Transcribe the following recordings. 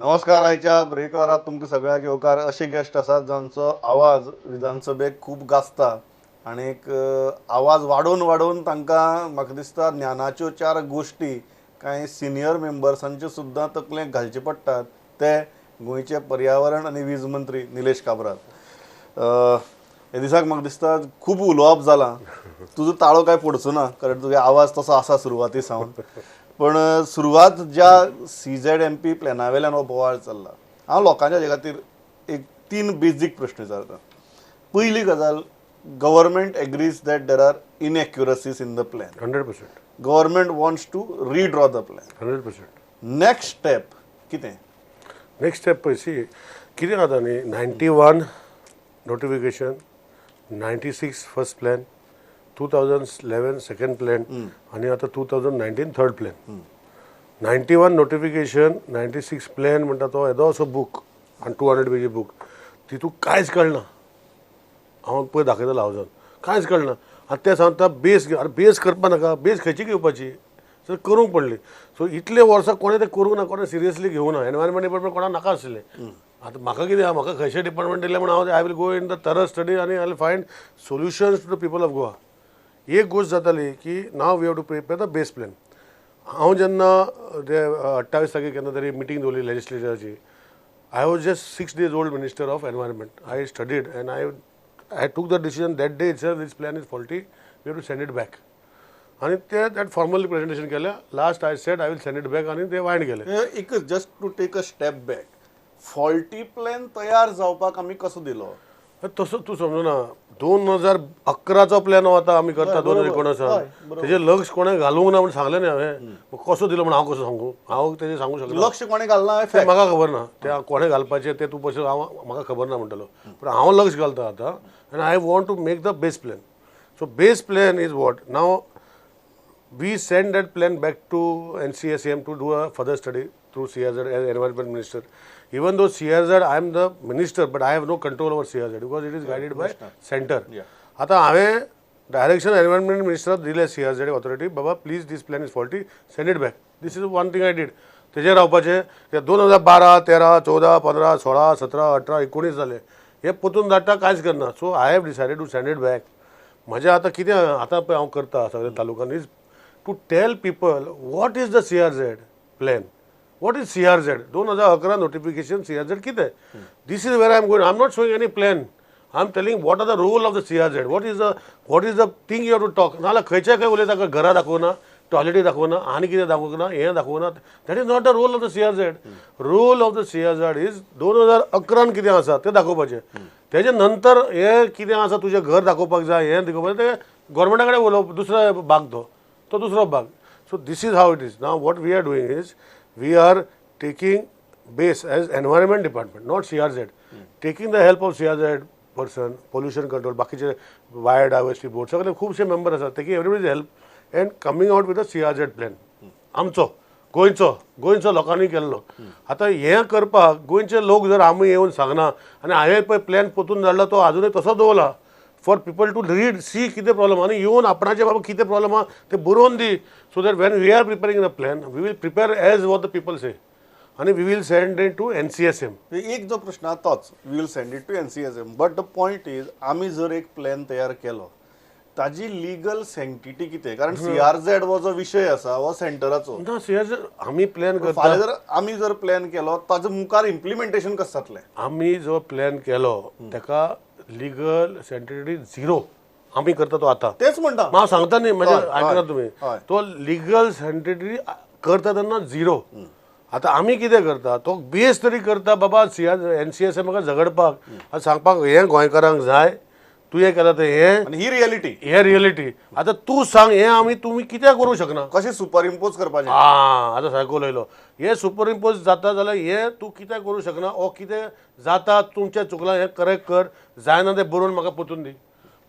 नमस्कार. आयच्या ब्रेक वरात तुमकां सगळ्यांक येवकार. अशे गेस्ट आसात जांचो आवाज विधानसभेक खूब गाजता आनी आवाज वाडोवन वाडोवन तांकां म्हाका दिसता ज्ञानाच्यो चार गोश्टी कांय सिनियर मेंबर्सांच्यो सुद्दां तकलेक घालचे पडटात. ते गोंयचे पर्यावरण आनी वीज मंत्री निलेश काब्राल. हे दिसाक म्हाका दिसता खूब उलोवप जालां. तुजो ताळो कांय पडचो ना, कारण तुजो आवाज तसो आसा सुरवाती सावन. पण सुरवात ज्या सीझेड एमपी प्लॅना वेल्यान हो बोवाळ चल्ला, हांव लोकांच्या हाजे खातीर एक तीन बेजीक प्रश्न विचारता. पयली गजाल, government agrees that there are inaccuracies in the plan. 100%. Government wants to redraw the plan. 100%. Next step कितें? नेक्स्ट स्टेप पळय, सी, कितें जाता न्ही, 91 notification, 96 first plan, 2011 second plan आनी आतां 2019 third plan. 91 notification, 96 plan म्हणटा तो येदो असो बूक आनी 200 पेजी बूक, तितूंत कांयच कळना. हांव पळय दाखयतलो हांव, कांयच कळना. आतां ते सांगता बेस. अरे, बेस करपा नाका? बेस खंयची घेवपाची सर करूंक पडली. सो इतले वर्सां कोणें तें करूंक ना, कोणें सिरियसली घेवंक ना. एनवायरमेंट डिपार्टमेंट कोणाक नाका आसलें. आतां म्हाका कितें आहा, म्हाका खंयचे डिपार्टमेंट दिलें म्हण हांव I will go in the thorough study आनी I will find solutions to the people of Goa. एक गोश्ट जाताली की now we have to prepare the base plan. हांव जेन्ना ते 28 तारखेक केन्ना तरी मिटींग दवरली लेजिस्लेचराची, I was just 6 days old minister of environment. I studied and I took the decision that day itself, this plan is faulty, we have to send it back. आनी ते that formally presentation केलें. Last I said I will send it back आनी ते wind केलें. एक, just to take a step back, faulty plan तयार जावपाक आमी कसो दिलो? तसो तूं समजना, 2011चो प्लॅन हो आतां आमी करता 2019. तेजेर लक्ष कोणें घालूंक ना म्हूण सांगलें न्ही हांवें. मग कसो दिलो म्हूण हांव कसो सांगू? हांव तेजेर सांगूंक शकना. लक्ष कोणें घालना हें तें fact. म्हाका खबर ना. तें कोणें घालपाचें तें तूं पळय, हांव म्हाका खबर ना म्हणटलो, पूण हांव लक्ष घालता आतां आनी I want to make the base plan. So base plan is what now we send that plan back to NCSM to do a further study through CRZ as environment minister. Even though CRZ, I am the minister, but I have no control over CRZ because it is guided by center. आता हांवें direction environment मिनिस्टराक दिलें, CRZ authority, बाबा please, this plan is faulty, send it back. This is one thing I did. तेजेर रावपाचें कित्याक 2012, 13, 14, 15, 16, 17, 18, 19 जाले, हे परतून धाडटा, कांयच करना. So I have decided to send it back. म्हजें आतां कितें, आतां पळय हांव करता सगळ्या तालुक्यांनी is to tell people what is the CRZ plan, what is CRZ, 2011 notification, CRZ कितें. This is where I am going. I am not showing any plan, I am telling what are the role of the CRZ, what is the thing you have to talk. नाजाल्यार खंयच्या खंय उलयता, घरां दाखोवना, टॉयलेटी दाखोवना आनी कितें दाखोवना, हें दाखोवना. That is not the role of the CRZ. Role of the CRZ is 2011न कितें आसा तें दाखोवपाचें. तेजे नंतर हें कितें आसा, तुजें घर दाखोवपाक जाय, हें दाखोवपाक तें गोवोरमेंटा कडेन उलोवप, दुसरो भाग तो, तो दुसरो भाग. So this is how it is. Now what we are doing is we are taking base as environment department, not CRZ, taking the help of CRZ person, pollution control, बाकीचे बायोडायवर्सिटी बोर्ड, सगळे खुबशे member आसात, taking everybody's help and coming out with a CRZ plan आमचो गोंयचो, गोंयचो लोकांनी केल्लो. आतां हें करपाक गोंयचे लोक जर आमी येवन सांगना आनी हांवें पळय प्लॅन परतून धाडला, तो आजुनूय तसोच दवरला for people to read, see कितें प्रॉब्लम आनी येवन आपणाचे बाबा कितें प्रॉब्लम आहा ते बरोवन दी, so that when we are preparing the plan, we will prepare as what the people say आनी we will send it to NCSM. एक जो प्रश्न आहा तोच, we will send it to NCSM, but the point is आमी जर एक plan तयार केलो, ताजी लिगल सँक्टिटी कितें? कारण सीआरझेड हो जो विशय आसा हो सेंटराचो. ना, सीआरझेड आमी प्लॅन करता. फाल्यां जर आमी जर प्लॅन केलो, ताजो मुखार इम्प्लिमेंटेशन कसं जातलें? आमी जो प्लॅन केलो ताका लिगल सँक्टिटी झिरो, आमी करता तो आतां. तेच म्हणटा. हांव सांगता न्ही म्हणजे आयकना तुमी. तो लिगल सँक्टिटी करता तेन्ना झिरो. आतां आमी कितें करता, तो बेस तरी करता बाबा सीआर एनसीएसएम म्हाका झगडपाक आनी सांगपाक हें गोंयकारांक जाय, तुवें केलां तें हें. आनी ही रियलिटी. हें रियलिटी. आतां तूं सांग, हें आमी तुमी कित्याक करूंक शकना? कशें सुपर इम्पोज करपाचें? आं, आतां सारको उलयलो. हें सुपर इम्पोज जाता जाल्यार हें तूं कित्याक करूंक शकना? ओ कितें जाता, तुमचें चुकलां, हें करेक्ट कर, जायना तें बरोवन म्हाका परतून दी.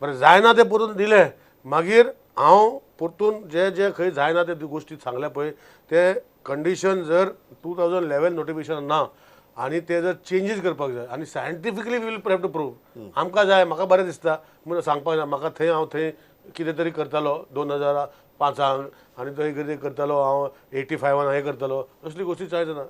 बरें, जायना तें परतून दिलें, मागीर हांव परतून जे जे खंय जायना ते गोश्टी सांगल्या पळय, ते कंडिशन जर 2011 नोटिफिकेशन ना आनी ते जर चेंजीस करपाक जाय आनी scientifically we will have to prove. आमकां जाय, म्हाका बरें दिसता म्हणून सांगपाक जाय. म्हाका थंय हांव थंय कितें तरी करतालो 2005 आनी थंय कितें करतालो हांव, 85न हें करतालो, असली गोश्टी जायच ना.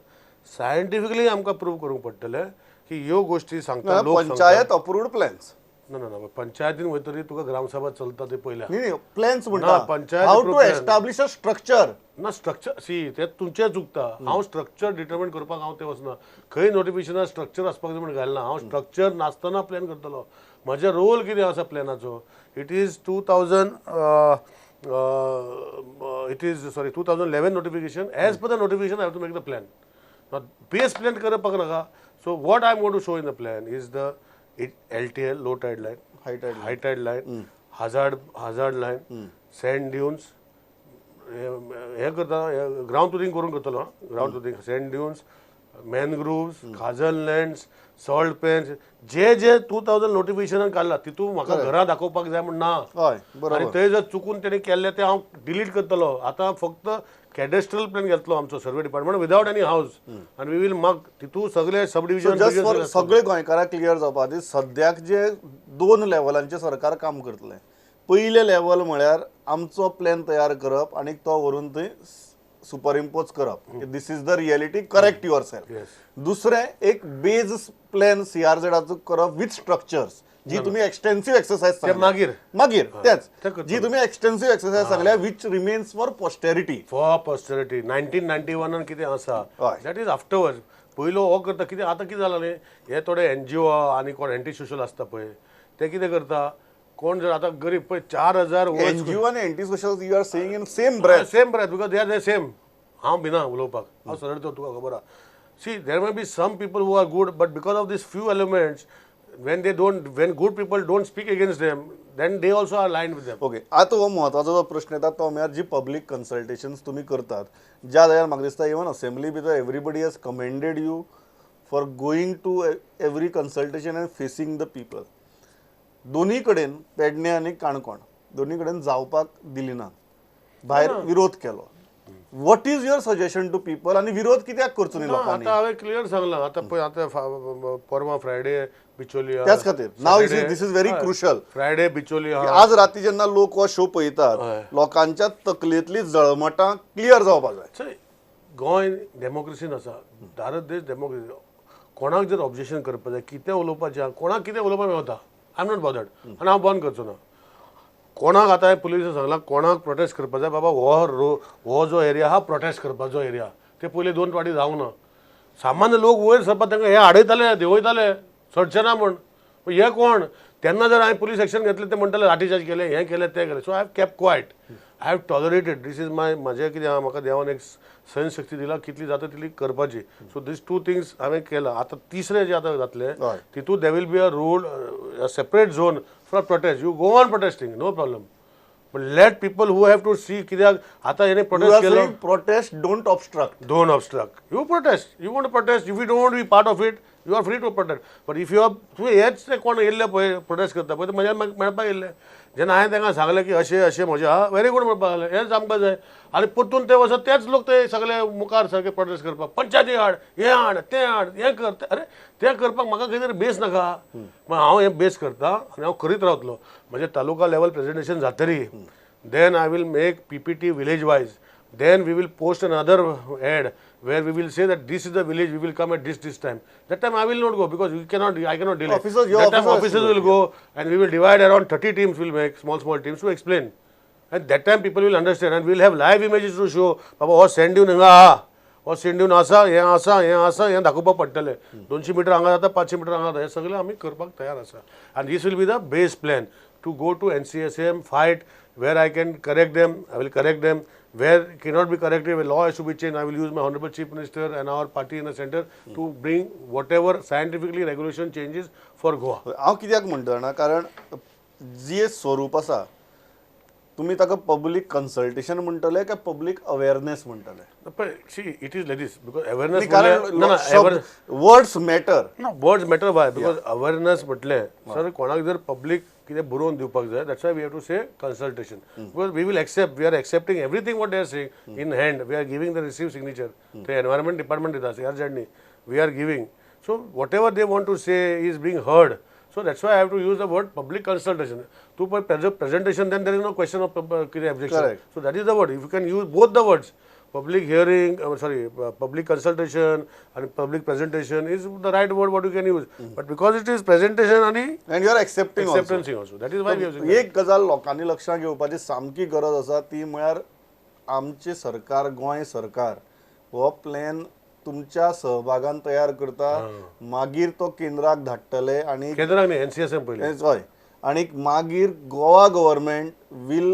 सायंटिफिकली आमकां प्रूव करूंक पडटलें की ह्यो गोश्टी सांगता लोक. Panchayat approved plans. ना ना ना, पंचायतीन वयतरी तुका ग्रामसभा चलता ते पयल्या. न्ही, प्लॅन्स म्हणटा. Panchayat how to establish a structure. ना, स्ट्रक्चर सी ते तुमचें चुकता. हांव स्ट्रक्चर डिटर्मिन करपाक हांव ते वचना. खंय नोटिफिकेशनार स्ट्रक्चर आसपाक जाय म्हण घालना. हांव स्ट्रक्चर नासतना प्लॅन करतलो. म्हजें रोल कितें आसा प्लॅनाचो, it is 2000, it is sorry 2011 notification. As per the notification I have to make the plan. Base plan करपाक नाका. So what I am going to show in the plan is the LTL, low tide line, high tide, high tide line, hazard line, sand dunes. हे करता ground ट्रुथिंग करून करतलो. Ground truthing, sand dunes, mangroves, khazan lands, salt pans, जे जे 2000 नोटिफिकेशनान काडला तितून म्हाका घरां दाखोवपाक जाय म्हण ना. आनी थंय जर चुकून तेणी केल्लें तें हांव डिलीट करतलो. आतां फक्त कॅडेस्ट्रल प्लॅन घेतलो आमचो survey department without any house, आनी we will mark तितून सगळे सब डिविजन. सगळे गोंयकारांक क्लियर जावपा खातीर सद्याक जे दोन लेवलांचेर सरकार काम करतलें. पयलें लेवल म्हळ्यार आमचो प्लॅन तयार करप आनी तो व्हरून थंय सुपरइम्पोज करप, this is the reality, correct yourself. दुसरें एक बेज प्लॅन सीआरझेडाचो करप विथ स्ट्रक्चर्स, जी तुम्ही एक्सटेन्सिव एक्सरसाइज मागीर मागीर तेच जी तुम्ही एक्सटेन्सिव एक्सरसाइज सांगल्या which remains for posterity. For posterity 1991 कितें आसा that is afterward. पयलो हो करता कितें आतां कितें जालां न्ही, हे थोडे एनजीओ आनी कोण एंटी सोशल आसता पळय ते कितें करता, कोण जर आतां गरीब पळय 4000 एनजीओ आनी anti social you are saying in same breath. Same breath because they are the same. हांव भिना उलोवपाक, हांव सरळ तुका खबर आहा. See there may be some people who are good, but because of this few elements when they don't, when good people don't speak against them, then they also are aligned with them. Okay, आतां हो म्हत्वाचो जो प्रश्न येता तो म्हळ्यार जी public कन्सल्टेशन्स तुमी करतात ज्या जाग्यार म्हाका दिसता इवन असेंब्ली भितर everybody has commended you for going to every consultation and facing the people. दोन्ही कडेन पेडणे आनी काणकोण दोन्ही कडेन जावपाक दिली ना, भायर विरोध केलो. What is your suggestion to people आनी विरोध कित्याक करचो न्ही लोकांनी? आतां हांवें क्लियर सांगलां. आतां पळय आतां परवां फ्रायडे बिचोली, त्याच खातीर now this is very crucial. Friday Bicholim, आज राती जेन्ना लोक हो शो पळयतात लोकांच्या तकलेंतली जळमटां क्लियर जावपाक जाय. गोंय डेमोक्रेसीन आसा, भारत देश डेमोक्रेसी. कोणाक जर ऑब्जेक्शन करपाक जाय, कितें उलोवपाचें, कोणाक कितें उलोवपाक मेळटा, I am not bothered आनी हांव बंद करचो ना. कोणाक आतां हांवें पुलिसान सांगलां कोणाक प्रोटेस्ट करपाक जाय, बाबा हो हो जो एरिया आहा प्रोटेस्ट करपाचो एरिया, ते पयले दोन फावटी जावंक ना. सामान्य लोक वयर सरपाक तांकां हे आडयताले, देंवयताले, चडचे ना म्हण. हे कोण तेन्ना जर हांवें पुलीस एक्शन घेतलें ते म्हणटाले लाठीचार्ज केलें, हें केलें, तें केलें. So I have kept quiet, I have tolerated. This is my म्हाजें कितें आहा, म्हाका देवान एक सहन शक्ती दिला, कितली जाता तितली करपाची. सो these two things हांवें केलां. आतां तिसरें जें आतां जातलें तितूंत there will be a rule, a separate zone for protest. You go on protesting, no problem, but let people who have to see. कित्याक आतां हेणे प्रोटेस्ट केलो, protest don't obstruct, don't obstruct. You protest, you want to protest, if you don't want be part of it, you are free to protest. But if you are, तुवें हेच ते कोण येयल्ले पळय protest करता पळय ते म्हज्या मेळपाक येयल्ले. जेन्ना हांवें तांकां सांगलें की अशें अशें म्हजें आहा, व्हेरी गूड म्हणपाक लागलें, हेंच आमकां जाय. आनी परतून ते वचत तेच लोक ते सगळे मुखार सारके प्रोटेस्ट करपाक, पंचायती हाड, हें हाड, तें हाड, हें कर. अरे तें करपाक म्हाका खंय तरी बेस नाका. मागीर हांव हें बेस करता आनी हांव करीत रावतलो. म्हजें तालुका लेवल प्रेजेंटेशन जातरी then I will make PPT village wise, then we will post another ad where we will say that this is the village, we will come at this this time. That time I will not go because we cannot, I cannot delay. Officers, your that time officers officers will go and we will divide around 30 teams, will make small small teams to explain. And that time people will understand and we will have live images to show. बाबा हो sand dune हिंगा आहा, हो sand dune आसा, हें आसा, हें आसा, हें दाखोवपाक पडटलें. 200 मिटर हांगा जाता, 500 मिटर हांगा जाता, हें सगळें आमी करपाक तयार आसा. And this will be the base plan to go to NCSM, fight where I can correct them, I will correct them. Where cannot be corrected, where law has to be changed, I will use my Honorable Chief Minister and our party in the center to bring whatever scientifically regulation changes for Goa. हांव कित्याक म्हणटा जाणा, कारण जे स्वरूप आसा तुमी ताका public consultation म्हणटले काय पब्लीक अवेअरनेस म्हणटले? पळय, see it is like this because awareness, कारण वर्ड्स मॅटर. ना, words matter why? Because awareness म्हटलें सर कोणाक जर पब्लीक कितें बरोवन दिवपाक जाय, that's why we have to say consultation. Because we will accept, we are accepting everything what they are saying in hand, we are giving the receive signature. ते environment department दिता, CRZ न्ही, we are giving. So whatever they want to say is being heard. So that's why I have to use the word public consultation. तूं पळय presentation, then there is no question of कितें objection. So that is the word. If you can use both the words, Public hearing, sorry, public consultation आणि public presentation is the right word what you can use, but because it is presentation आणि And you are accepting. Acceptance also, that is why. एक गजाल लोकांनी लक्षात घेवपाची सामकी गरज आसा, ती म्हळ्यार आमचें सरकार, गोंय सरकार हो प्लॅन तुमच्या सहभागान तयार करता, मागीर तो केंद्राक धाडटले आनी केंद्राक न्ही, एनसीएसएम पयलीं. हय, आनी मागीर Goa government will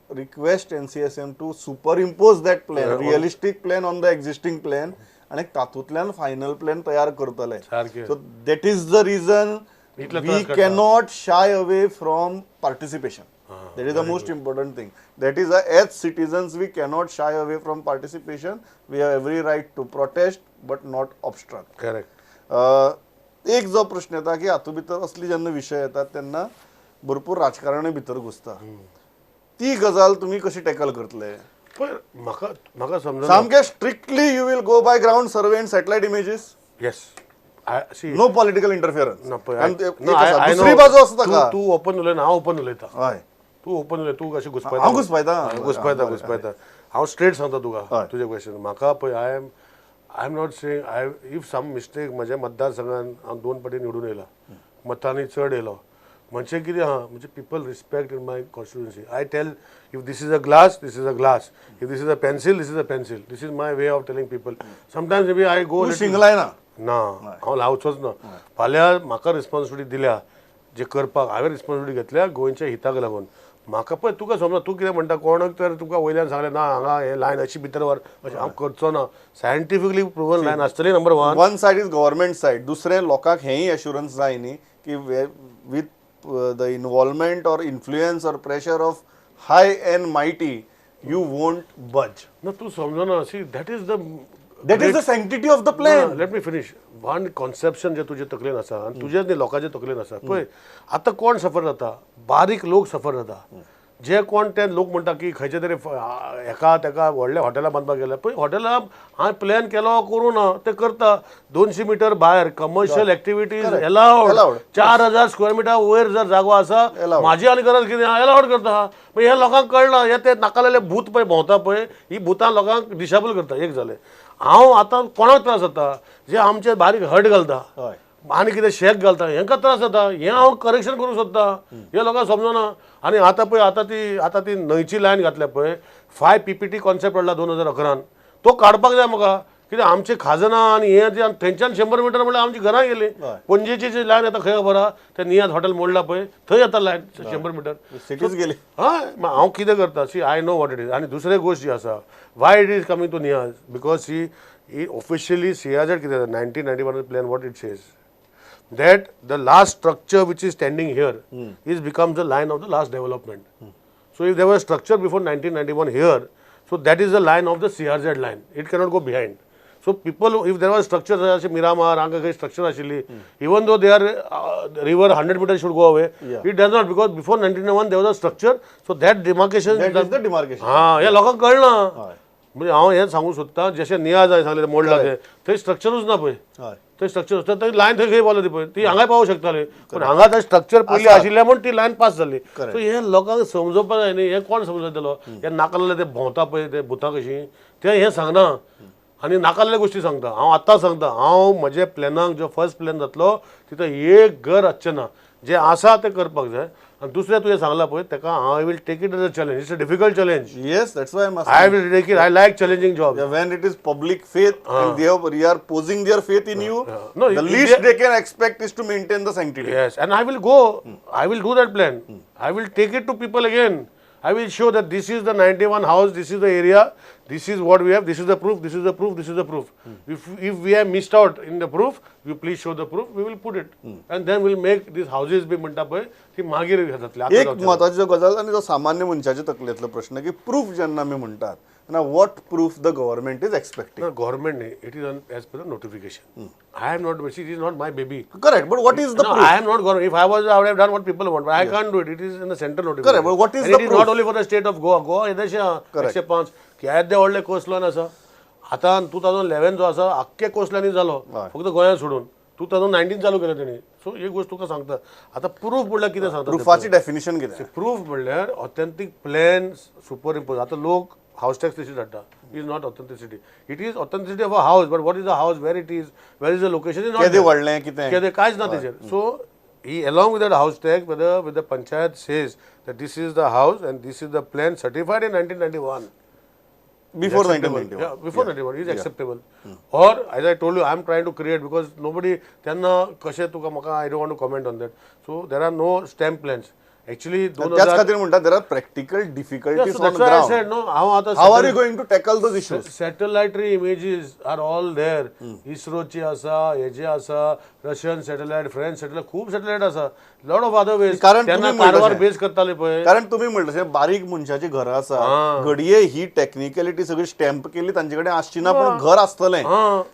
request NCSM to superimpose that plan, realistic plan, on the existing plan आनी तातूंतल्यान फायनल प्लॅन तयार करतले. सारकें. So that is the reason इतले we त्रास काडटा. cannot shy away from participation. That is the most important thing. That is, as citizens, we cannot shy away from participation. We have every right to protest, but not obstruct. Correct. एक जो प्रश्न येता की हातूंत भितर असली जेन्ना विशय येतात तेन्ना भरपूर राजकारणूय भितर घुसता. ती गजाल तुमी कशी टॅकल करतले? पण म्हाका समजना. सामके strictly you will go by ground survey and satellite images? Yes, I see. No political interference? ना पळय, दुसरी बाजू आसता का? तूं ओपन उलयना, हांव ओपन उलयता. तूं ओपन उलय, तूं कशें घुसपायता. हांव घुसपायता. घुसपायता, घुसपायता. हांव स्ट्रेट सांगता तुका. तुजें क्वेश्चन म्हाका पळय, I am not saying I if some mistake. म्हज्या मतदारसंघान हांव दोन फावटी निवडून येयला, मतांनी चड येयलो, म्हणजे कितें आहा, म्हणजे people respect in my constituency. I tell, if this is a glass, this is a glass; if this is a pencil, this is a pencil. This is my way of telling people. Sometimes maybe I go तूं शिंग लायना. ना, हांव लावचोच ना. फाल्यां म्हाका responsibility दिल्या जे करपाक, हांवें रिस्पॉन्सिबिलिटी घेतल्या गोंयच्या हिताक लागून. म्हाका पळय, तुका समज तूं कितें म्हणटा, कोणाक तर तुका वयल्यान सांगलें ना, हांगा हे लायन अशी भितर व्हर, अशें हांव करचो ना. सायंटिफिकली प्रुवन लायन आसतली, number one. One side is government side, दुसरें लोकांक हेंय एश्युरन्स जाय न्ही की with the involvement or influence or pressure of high and mighty, you won't budge. ना, तूं समजना. See, that is the That is the sanctity of the plan. Let me finish one conception जे तुजे तकलेन आसा आनी तुजेच न्ही, लोकांच्या तकलेन आसा. पळय, आतां कोण सफर जाता? बारीक लोक सफर जाता. जे कोण ते लोक म्हणटा की खंयचे तरी हेका तेका व्हडल्या हॉटेलां बांदपाक गेले. पळय, हॉटेलां हांवें प्लॅन केलो करूं ना, ते करता 200 मिटर भायर commercial activities allowed. Allowed. 4000 square metre वयर जर जागो आसा, Allowed. म्हाजी आनी गरज कितें? एलावड करता. मागीर हे लोकांक कळना. हे ते नाकालेले भूत पळय भोंवता पळय, ही भुतां लोकांक डिसेबल करता. एक जालें. हांव आतां कोणाक त्रास जाता? जे आमचे बारीक हट घालता आनी कितें शेक घालता, हेंकां त्रास जाता. हें हांव करेक्शन करूंक सोदता, हे लोकांक समजना. आनी आतां पळय, आतां ती न्हंयची लायन घातल्या पळय, 5 पीपीटी कॉन्सेप्ट पडला 2011न, तो काडपाक जाय म्हाका. कित्याक आमचे खाजनां आनी हे जे थंयच्यान 100 मिटर म्हणल्यार आमची घरां गेली. पणजेची जी लायन येता खंय खबर आहा? ते नियाज हॉटेल मोडला पळय, थंय येता लायन 100 मिटर. सिटीज गेली. हय, हांव कितें करता, see, I know what it is. आनी दुसरे गोश्ट जी आसा, why it is coming to Niyaz? Because see, officially CRZ कितें 1991 plan, what it says, that the last structure which is standing here is becomes the line of the last development. So if there was structure before 1991 here, so that is the line of the CRZ line. It cannot go behind. So people, if there was structure, अशें मिरामार हांगा खंय structure आशिल्ली, even though they are river 100 meter should go away, it does not, because before 1991 there was a structure, so that demarcation. That is the demarcation. हां, हे लोकांक कळना. म्हणजे हांव हें सांगूंक सोदता, जशें नियाज हांवें सांगलें मोडला तें, थंय स्ट्रक्चरूच ना पळय. थंय स्ट्रक्चर आसता, थंय लायन थंय खंय पावला ती पळय, ती हांगाय पावूंक शकताली, पूण हांगा थंय स्ट्रक्चर पयलीं आशिल्लें म्हूण ती लायन पास जाली. सो हे लोकांक समजोवपाक जाय न्ही. हें कोण समजतलो? हे नाका ते भोंवता पळय, ते भुतां कशीं, ते हें सांगना आनी नाकाल्ले गोश्टी सांगता. हांव आतां सांगता, हांव म्हजे प्लॅनाक जो फर्स्ट प्लॅन जातलो तितून एक घर आसचें ना. जें आसा तें करपाक जाय. आनी दुसरें तुवें सांगलां पळय, तेका I will take it as a challenge. It's a difficult challenge. Yes, that's why I'm I asking. Will take it. I like challenging job. Yeah, when it is public faith and they are posing their faith in you, No, the if least they- they can expect is to maintain the sanctity. Yes, and I will go. I will do that plan. I will take it to people again. I will show that this is the 91 house, this is the area, this is what we have, this is the proof, this is the proof, this is the proof. If we have missed out in the proof, you please show the proof, we will put it. And then we'll make these houses बी म्हणटा पळय, ती मागीर जातली, आतां एक जावचें ना. म्हत्वाची गजाल आनी जो सामान्य मनशाच्या तकलेंतलो प्रश्न की प्रूफ जेन्ना आमी म्हणटात तेन्ना what proof the government is expecting? No, government न्ही, it is on as per the notification. I am not, see, it is not my baby. Correct, but what is the No, I am not government. If I was, I would have done what people want. But I can't do it. It is in the central notification. Correct, but what is And the it is proof? Not only for the state of Goa. Goa येदेशें आहा, 105 की येदे व्हडले coastline आसा. आतां 2011 जो आसा, आख्खे कोस्टलायनी जालो, फक्त गोंयांत सोडून. 2019 चालू केलें तेणी. सो एक गोश्ट तुका सांगता, आतां प्रूफ म्हणल्यार कितें सांगता? प्रुफाची डेफिनेशन कितें? प्रूफ म्हणल्यार ऑथेंटीक प्लॅन सुपर इम्पोज. आतां लोक हावस टॅक्स कशी धाडटा? is not authenticity. It is authenticity of a house, but what is the house, where it is, where is the location is not. केदें व्हडलें कितें केदें कांयच ना तेजेर. So he along with that house tag, whether with the panchayat says that this is the house and this is the plan certified in 1991. Before Acceptable. 1991. Yeah, before 91 is acceptable. Or as I told you, I am trying to create because nobody तेन्ना कशें तुका म्हाका I don't want to comment on that. So there are no stamp plans. Actually दोन त्याच खातीर म्हणटा there are practical difficulties on ground. Said no, हांव आतां How are you going to tackle those issues? Satellitary images are all there. इस्रोची आसा, हेजे आसा, Russian satellite, French satellite, खूब सॅटेलायट आसा, लॉट ऑफ अदर वेज. कारण तेन्ना तुमी म्हणटा कारवार तशें. बेस करताले पळय. कारण तुमी म्हणटा तशें बारीक मनशाची घरां आसा, घडये ही टॅक्निकलिटी सगळी स्टॅम्प केल्ली तांचे कडेन आसची ना, पूण घर आसतलें.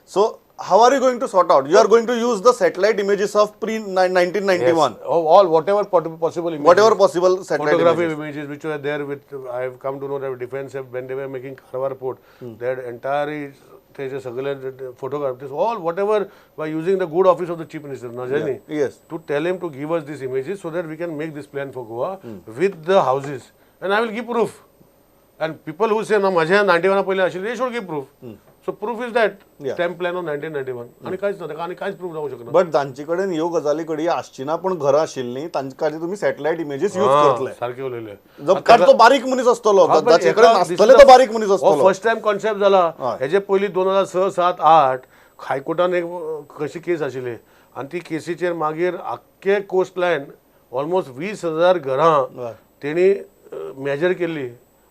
So how are you going to sort out? You are going to use the satellite images of pre 1991? All whatever possible images. Whatever possible satellite photography images which were there with, I have come to know that defense have, when they were making Karwar port, they had entirely ते सगळे photograph, this all whatever, by using the good office of the chief minister Najani to tell him to give us these images so that we can make this plan for Goa with the houses, and I will give proof. And people who say ना माझ्या 91 पयले आशिल्ले, they should give proof. So proof is that stamp plan of 1991. आनी कांयच ना, ताका आनी कांयच प्रूफ जावंक शकना. बट जांचे कडेन ह्यो गजाली घडये आसची ना पूण घरां आशिल्लीं, तांचे खातीर तुमी सॅटेलायट इमेजीस यूज करतले. सारकें उलयलें. कारण तो बारीक मनीस आसतलो, जाचे कडेन नासतले तो बारीक मनीस आसतलो. फर्स्ट टायम कॉन्सेप्ट जाला. हेजे पयलीं 2006, 7, 8 हायकोर्टान एक कशी केस आशिल्ली आनी ती केसीचेर मागीर आख्खे कोस्ट लायन ऑलमोस्ट 20,000 घरां तेणी मेजर केल्ली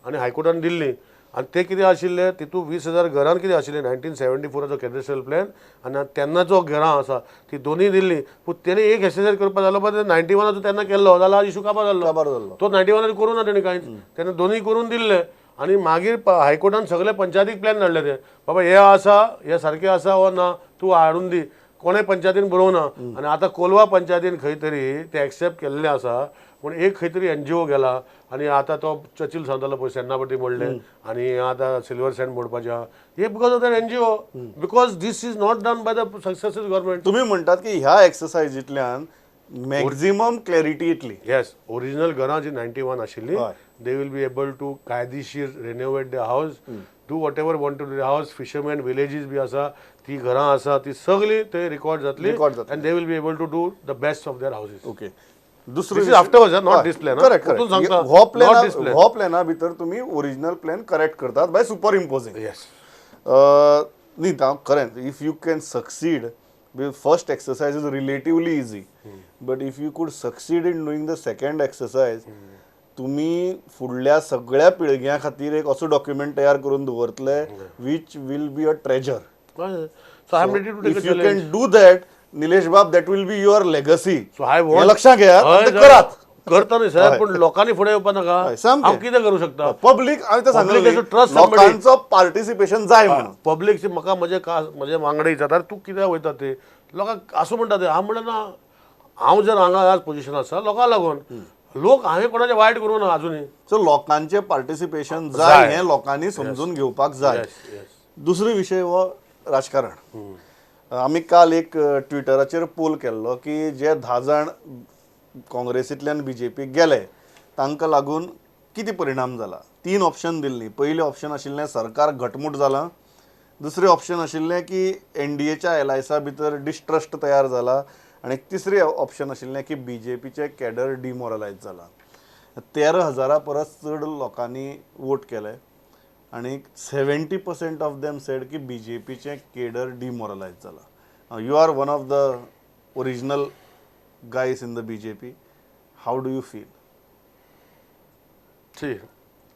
आनी हायकोर्टान दिल्ली. आनी ते कितें आशिल्ले तितूंत 20,000 घरान कितें आशिल्लें 1974चो कॅडस्ट्रल प्लॅन आनी तेन्नाचो घरां आसा ती दोनूय दिल्ली. पूण तेणी एक एक्सरसायज करपा जालो, पण 91चो तेन्ना केल्लो जाल्यार इशू काबार जाल्लो. तो 91 करूं ना तेणी कांयच, तेन्ना दोनूय करून दिल्ले. आनी मागीर हायकोर्टान सगळे पंचायतीक प्लॅन धाडले ते, बाबा हे आसा, हे सारकें आसा वो ना, तूं हाडून दी. कोणें पंचायतीन बरोवना. आनी आतां कोलवा पंचायतीन खंय तरी ते एक्सेप्ट केल्लें आसा, पूण एक खंय तरी एनजीओ गेला आनी आतां तो चर्चिल सांगतालो पळय सेन्नापटी मोडले आनी आतां सिल्वर सँड मोडपाचें आहा, हे because of that NGO, because this is not done by the successive government. तुमी म्हणटात की ह्या एक्सरसायजींतल्यान मॅक्झिमम क्लॅरिटी येतली. येस, ओरिजिनल घरां जी 91 आशिल्ली, they will be able to कायदेशीर renovate the house, do whatever want to do the house. Fisherman villages बी आसा, ती घरां आसा ती सगळी ते रिकॉर्ड जातली and they will be able to do the best of their houses. Okay, दुसरो afterwards, not this plan. Correct, correct. हो प्लॅन, हो प्लॅना भितर तुमी ओरिजिनल प्लॅन करेक्ट करतात बाय सुपर इम्पोजींग. येस. न्ही, खरें, if you can succeed, first exercise is relatively easy, but if you could succeed in doing the second exercise, तुमी फुडल्या सगळ्या पिळग्यां खातीर एक असो डॉक्युमेंट तयार करून दवरतले which will be a treasure. So I am ready to take if you can do that, Nilesh बाब, that will be your legacy. So I want लक्षात घेयात, करात. करता न्ही साहेब, पूण लोकांनी फुडें येवपा नाका. हांव कितें करूं शकता? पब्लीक हांवें सांगलें, लोकांचो पार्टिसिपेशन जाय म्हणून. पब्लीक म्हाका म्हजे म्हजे वांगडा विचारता तूं कित्याक वयता ते, लोकांक आसूं म्हणटा ते. हांव म्हणलें ना, हांव जर हांगा आज पोजिशन आसा लोकांक लागून, लोक हांवें कोणाचें वायट करूं ना अजुनूय. सो लोकांचें पार्टिसिपेशन जाय हें लोकांनी समजून घेवपाक जाय. दुसरो विशय हो राजकारण. आमी काल एक ट्विटराचेर पोल केल्लो की जे 10 जाण काँग्रेसींतल्यान बीजेपीक गेले तांकां लागून कितें परिणाम जाला. 3 ऑप्शन दिल्ली. पयलें ऑप्शन आशिल्लें सरकार घटमूट जालां, दुसरें ऑप्शन आशिल्लें की एनडीएच्या एलायसा भितर डिस्ट्रस्ट तयार जाला, आनी तिसरें ऑप्शन आशिल्लें की बीजेपीचें कॅडर डिमोरलायज जालां. 13,000 परस चड लोकांनी वोट केले आनी 70% ऑफ देम सेड की बीजेपीचें केडर डिमोरलायज जाला. You are one of the original guys in the BJP, how do you feel? See,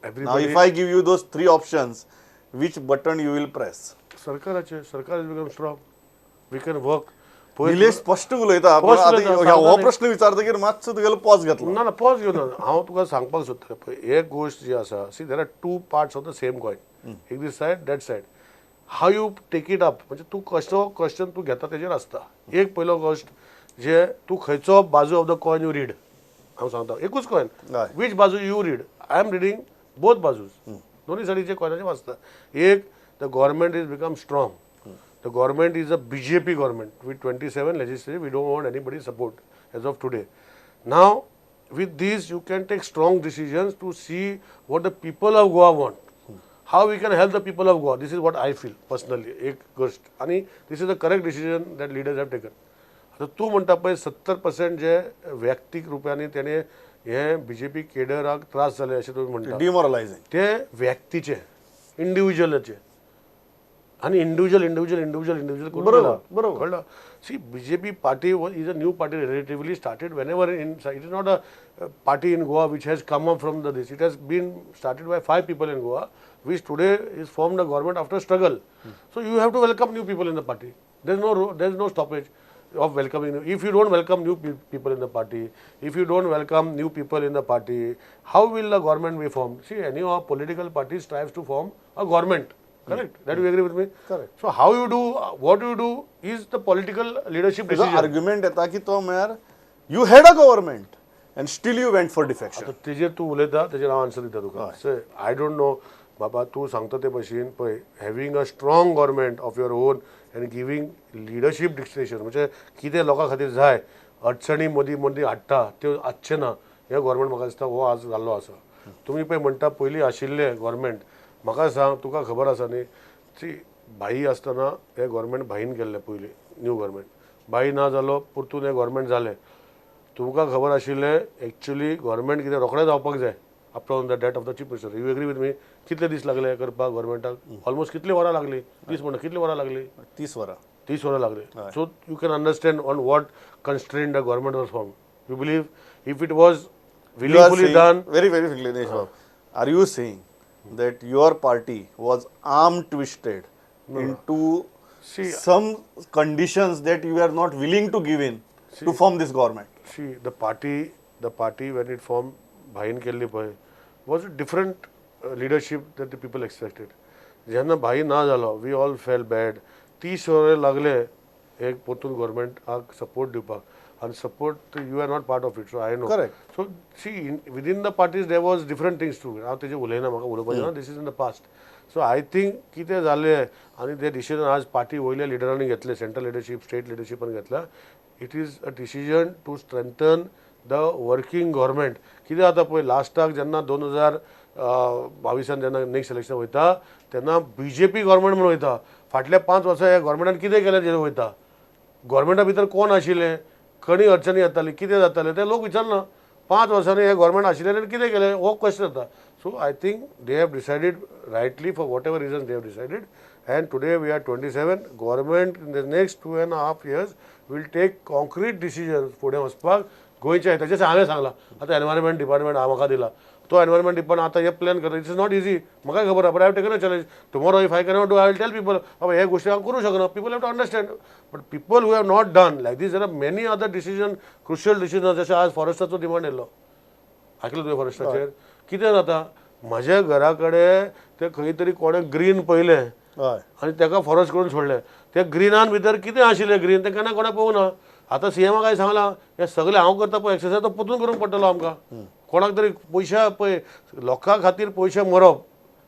everybody. Now if I give you those 3 options, which button you will press? सरकाराचे, सरकार is become strong, we can work. Nilesh स्पश्ट उलयता, हो प्रश्न विचारतकीर मातसो तुगेलो pause घेतलो. ना ना, पॉज घेवन हांव तुका सांगपाक सोदता पळय, एक गोश्ट जी आसा, see there are 2 parts of the same coin, एक this side, that side. How you take it up, म्हणजे तूं कसो क्वेश्चन तूं घेता तेजेर आसता. एक पयलो गोश्ट जे तूं खंयचो बाजू of the coin you read, हांव सांगता एकूच कॉयन, वीच बाजू you read. I am reading both बाजूज, दोनूय सायडीचे कॉयनाचे वाचता. एक, the government is become strong, the government is a BJP government with 27 legislative, we don't want anybody support as of today. Now with this you can take strong decisions to see what the people of Goa want. How we can help the people of Goa, this is what I feel personally. एक गोश्ट आनी this is the correct decision that leaders have taken. आतां तूं म्हणटा पळय 70% जे व्यक्तीक रुपयांनी तेणें हे बीजेपी केडराक त्रास जाले अशें तुमी म्हणटा, डिमोरलायझिंग ते व्यक्तीचे, इंडिविज्युअलाचे आनी इंडिविज्युअल इंडिविज्युअल इंडिविज्युअल इंडिविज्युअल करून बरोबर, गेला. बरोबर. कळ्ळं? See, BJP party is a new party, relatively started whenever in, it is not a party in Goa which has come up from the this. It has been started by five people in Goa, which today is formed a government after struggle. So you have to welcome new people in the party. There is no stoppage of welcoming new. If you don't welcome new people in the party, if you don't welcome new people in the party, how will the government be formed? See, any of political party strives to form a government. Correct? That you agree with me? Correct. So how you do, what you do is the political leadership तुजो decision. Argument येता की तो म्हळ्यार you had a government and still you went for defection. आतां तेजेर तूं उलयता, तेजेर हांव आन्सर दिता तुका. I don't know बाबा, तूं सांगता ते भशेन पळय, having a strong government of your own and giving leadership dictation, म्हणजे कितें लोकां खातीर जाय, अडचणी मदीं मदीं हाडटा त्यो आसचें ना, हें गव्हर्मेंट म्हाका दिसता हो आज जाल्लो आसा. तुमी पळय म्हणटा पयलीं आशिल्लें गव्हर्मेंट, म्हाका सांग, तुका खबर आसा न्ही, सी, भाई आसतना हें गव्हर्मेंट भाईन केल्लें पयलीं न्यू गव्हर्मेंट. भाई ना जालो, परतून हें गव्हर्मेंट जालें. तुमकां खबर आशिल्लें एक्चुली गव्हर्मेंट कितें रोखडें जावपाक जाय after on the death of the chief minister. You agree with me? कितले दीस लागले करपाक गव्हर्मेंटाक? ऑलमोस्ट कितली वरां लागली? दीस म्हणटा, कितली वरां लागली? 30 वरां. 30 वरां लागली. So you can understand on what constraint the government was formed. You believe if it was willfully done? Very, very quickly, Dinesh Babu. Are you saying that your party was arm twisted into See, some conditions that you are not willing to give in to form this government? See, the party when it formed, भाईन केल्ली पळय, was a different leadership that the people expected. जेन्ना भाई ना जालो, we all felt bad. 30 वरां लागले एक परतून गव्हर्मेंटाक सपोर्ट दिवपाक आनी support, you are not part of it, so I know. Correct. So see, within the parties there was different things too. हांव तेजेर उलयना, म्हाका उलोवपाचें ना. This is in the past. So I think कितें जालें आनी ते डिसिजन आज पार्टी वयल्या लिडरांनी घेतले, सेंट्रल लिडरशीप, स्टेट लिडरशिपान घेतला, it is a decision to strengthen the working government. कितें जाता पळय, लास्टाक जेन्ना 2022an जेन्ना नेक्स्ट इलेक्शन वयता तेन्ना बीजेपी गव्हर्मेंट म्हणून वयता. फाटल्या 5 वर्सां ह्या गव्हर्मेंटान कितें केलें तेजेर वयता. गव्हर्मेंटा भितर कोण आशिल्ले, खंय अडचणी येताली, कितें जातालें तें लोक विचारना. 5 वर्सांनी हे गव्हर्मेंट आशिल्लें आनी कितें केलें हो क्वेश्चन जाता. So I think they have decided rightly for whatever reason they have decided, and today we are 27 government. In the next 2.5 years will take concrete decision फुडें वचपाक गोंयच्या हिताचें. हांवें सांगलां, आतां एनवायरमेंट डिपार्टमेंट हांव म्हाका दिला, तो एनवायरमेंट डिपार्टमेंट आतां हे प्लॅन करता. It's not easy, म्हाका खबर आहा, but I have taken a challenge. Tomorrow if I cannot do, I will tell people, बाबा, हे गोश्टी हांव करूं शकना. People have to understand. But people who have not done like this, there are many other decision, crucial decision. जशें आज फॉरेस्टाचो demand येयल्लो, आयकलें तुवें फॉरेस्टाचेर? कितें जाता, म्हज्या घरा कडेन ते खंय तरी कोणें ग्रीन पळयलें आनी ताका फॉरेस्ट करून सोडलें. त्या ग्रिनान भितर कितें आशिल्लें ग्रीन तें केन्ना कोणें पळोवंक ना. आतां सीएमा काय सांगलां, हें सगळें हांव करता पळय एक्सरसायज, तो परतून करूंक पडटलो आमकां. कोणाक तरी पयशा पळय, लोकां खातीर पयशे मरप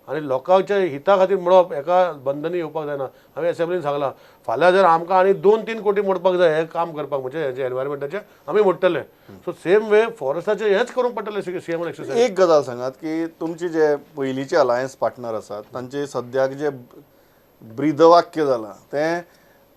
आनी लोकांच्या हिता खातीर मरप एका बंधनी येवपाक जायना. हांवें एसेंब्लीन सांगलां, फाल्यां जर आमकां आनी 2-3 कोटी मोडपाक जाय हें काम करपाक, म्हणजे हेजें एनवायरमेंटाचें, आमी मोडटले. सो सेम वे फॉरेस्टाचें हेंच करूंक पडटलें सीएमान एक्सरसायज. एक गजाल सांगात की तुमचे जे पयलींचे अलायन्स पार्टनर आसात तांचे सद्याक जे ब्रीदवाक्य जालां तें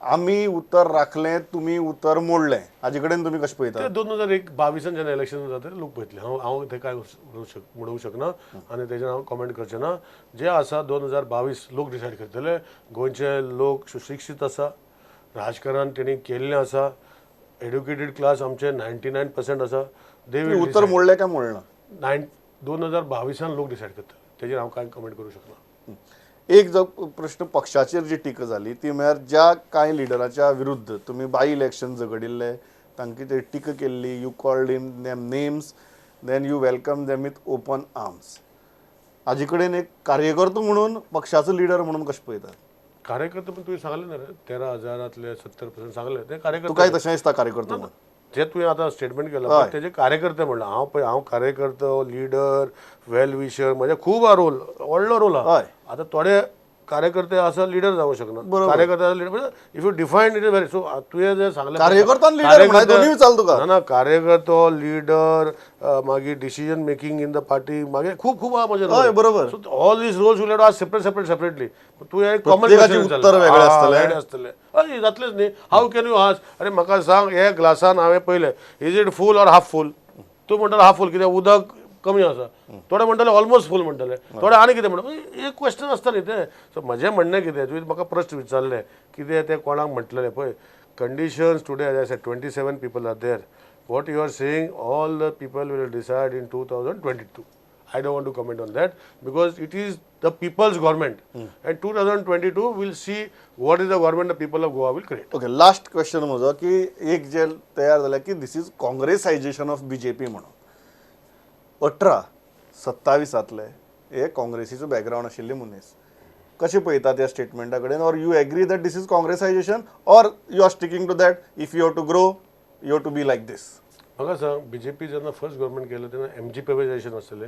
आमी उतर राखलें, तुमी उतर मोडलें, हाजे कडेन तुमी कशें पळयतात? ते 2022an जेन्ना इलेक्शन जाता लोक पळयतले. हांव हांव ते काय म्हणूंक शकना आनी तेजेर हांव कॉमेंट करचें ना. जे आसा 2022 लोक डिसायड करतले. गोंयचे लोक सुशिक्षीत आसा, राजकारण तेणी केल्लें आसा, एड्युकेटेड क्लास आमचे 99% आसा. दे तुमी उतर मोडलें काय मोडलें ना? नायन 2022an लोक डिसायड करता, तेजेर हांव कांय कमेंट करूं शकना. एक जो प्रश्न, पक्षाचेर जी टिका जाली ती म्हळ्यार ज्या कांय लिडराच्या विरुद्ध तुमी बाय इलेक्शन झगडिल्ले, तांकां ते टिका केल्ली, you called him them names, then you welcome them with open arms. हाजे कडेन एक कार्यकर्तो म्हणून, पक्षाचो लिडर म्हणून कशें पळयतात? कार्यकर्ते पण तुवें सांगलें ना रे, 13 हजारांतले 70% सांगले ते कार्यकर्ते. तुकाय तशें दिसता कार्यकर्तो म्हणून? जे तुवें आतां स्टेटमेंट केलां पळय, तेजे कार्यकर्ते म्हणलां. हांव पळय, हांव कार्यकर्तो, लिडर, वेल विशर, म्हजे खूब आहा रोल, व्हडलो रोल आहा. आतां थोडे कार्यकर्ते आसा लिडर जावंक शकना. बरोबर. कार्यकर्ते leader, if you define it is very, so तुवें जें सांगलें, कार्यकर्तो आनी leader म्हळ्यार दोनूय चाल तुका. ना ना, कार्यकर्तो, लिडर, मागीर decision making in the party, मागीर खूब खूब आहा म्हजें. हय, बरोबर. So all these roles will have separate separate separately. तूं एक कॉमन प्रत्येकाचें उत्तर वेगळें आसतलें. आसतलें. हय, जातलेंच न्ही. How can you ask, अरे म्हाका सांग, हे ग्लासान हांवें पळयलें, is it full or half full? तूं म्हणटालो हाफ फूल, कित्याक उदक कमी आसा. थोडे म्हणटाले ऑलमोस्ट फूल म्हणटाले, थोडे आनी कितें म्हणटा. एक क्वेश्चन आसता न्ही तें. सो म्हजें म्हणणें कितें, तुवें म्हाका प्रश्न विचारलें कितें तें कोणाक म्हटलेलें पळय, conditions today, as I said, 27 people are there. What you are saying, all the people will decide in 2022. I don't want to comment on that because it is the people's government. And 2022 we'll see what is the government the people of Goa will create. Okay, last question म्हजो की एक जे तयार जालें की this is Congressisation of BJP म्हणून, 18 27तले हे काँग्रेसीचो background आशिल्ले मनीस कशें पळयतात त्या स्टेटमेंटा कडेन, or you agree that this is Congressisation or you are sticking to that if you have to grow, you have to be like this? म्हाका सांग, बीजेपी जेन्ना फर्स्ट गव्हर्मेंट केलं तेन्ना एमजीपीआयझेशन आसतलें?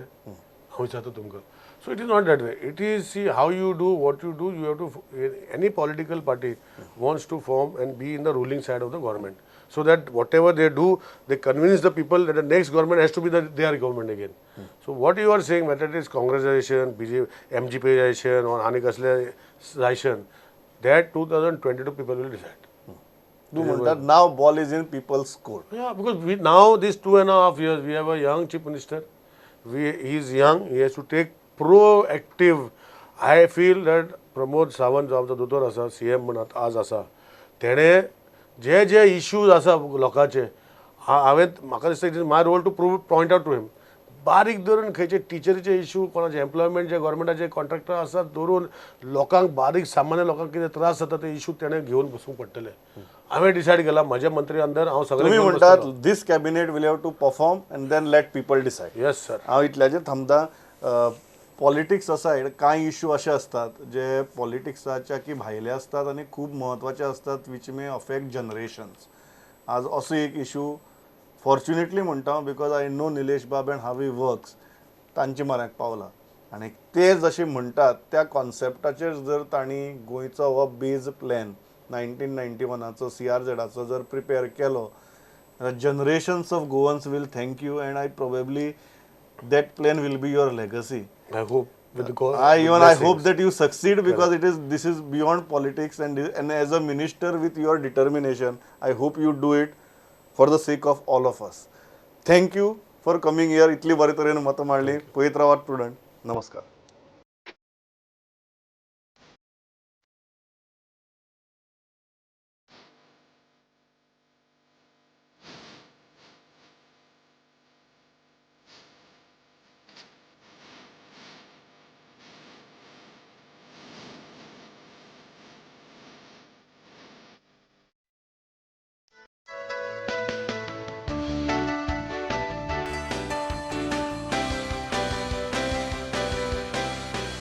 हांव विचारता तुमकां. So it is not that way. It is, see, how you do what you do. You have to, any political party wants to form and be in the ruling side of the government so that whatever they do, they convince the people that the next government has to be their government again. So what you are saying, whether it is Congressization, BJ, MGPization or आनी कसले zation, that 2022 people will decide. तूं म्हणटात now ball is in people's court. Yeah, because we now this 2.5 years we have a young chief minister. We He is young. He has to take proactive. I feel that Pramod Sawant जो आमचो दोतोर आसा, CM म्हण आज आसा, तेणें जे जे issues आसा लोकांचे, हांवें, म्हाका दिसता it is my role to prove point out to him. बारीक धरून खंयचे टिचरीचे इशू, कोणाचे एम्प्लॉयमेंट, जे गव्हर्मेंटाचे कॉन्ट्रॅक्टर आसात धरून लोकांक, बारीक सामान्य लोकांक कितें त्रास जाता ते इशू तेणें घेवन बसूंक पडटले. हांवें डिसायड केला, म्हज्या मंत्री अंदर हांव सगळें तुम्ही घेवन म्हणटात बसतलो. This cabinet will have to perform and then let people decide. Yes sir. हांव इतल्याचेर थांबता. पॉलिटिक्स असायड, कांय इशू अशे आसतात जे पॉलिटिक्साच्या की भायले आसतात आनी खूब म्हत्वाचे आसतात, which may affect generations. आज असो एक इशू, फॉर्च्युनेटली म्हणटा हांव, because I know Nilesh Bab and how he works, तांचे म्हऱ्याक पावला आनी ते जशे म्हणटात त्या कॉन्सेप्टाचेर जर तांणी गोंयचो हो बेज प्लॅन 1991आचो सीआरझेडाचो जर प्रिपेर केलो, generations of Goans will thank you, and I probably that plan will be your legacy. I hope with I even I hope that you succeed because it is this is beyond politics, and as a minister with your determination, I hope you do it for the sake of all of us. Thank you for coming here. इतली बरे तरेन मतां मांडली. पळयत रावात prudent. नमस्कार.